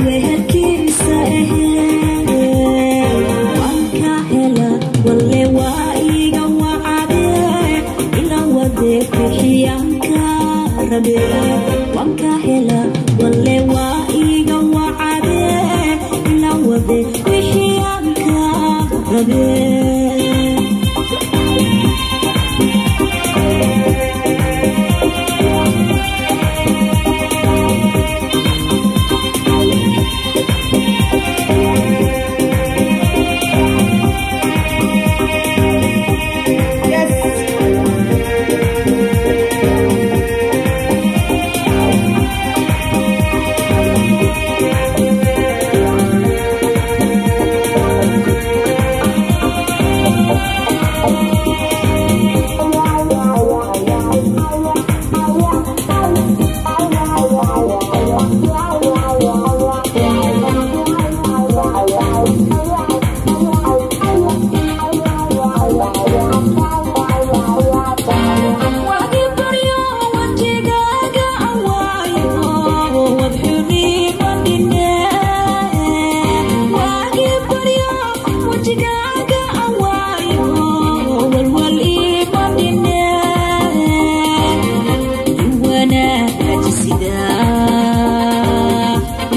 Wehelkiisa ahee waan ka hela walle waa iga wacade ila wade bixiyaanka rabe waan ka hela walle waa iga wacade ila wade bixiyaanka rabe.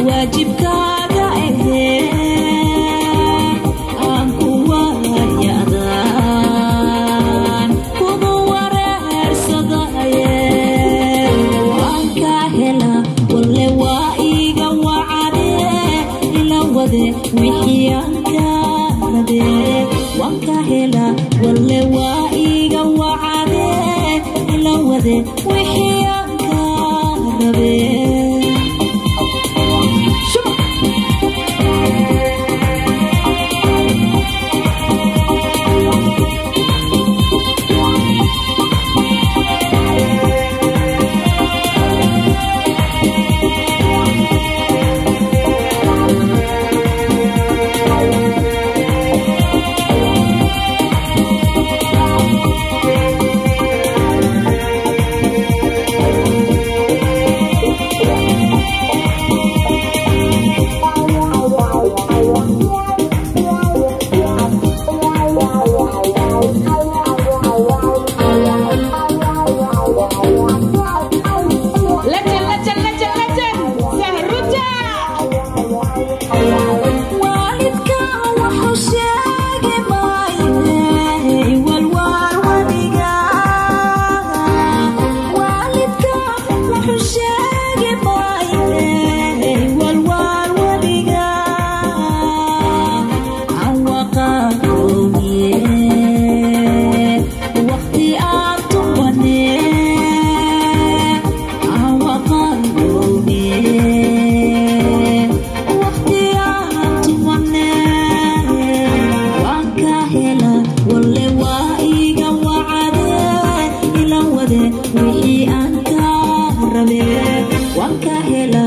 Waajibkaaga ahee aan ku waayadaan kugu wareersadaye waan ka hela walle waa iga wacade ila wade wixii aan ka rabe waan ka hela walle waa iga wacade ila wade wixii aan ka rabe. Legend, legend, legend, legend. Sahruja. Waalidka wuxuu sheegi maaye walwaal wadiga waalidka wuxuu sheegi maaye walwaal wadiga awaqaarogiye waqti aan tubane wixii aan ka rabe waan ka hela.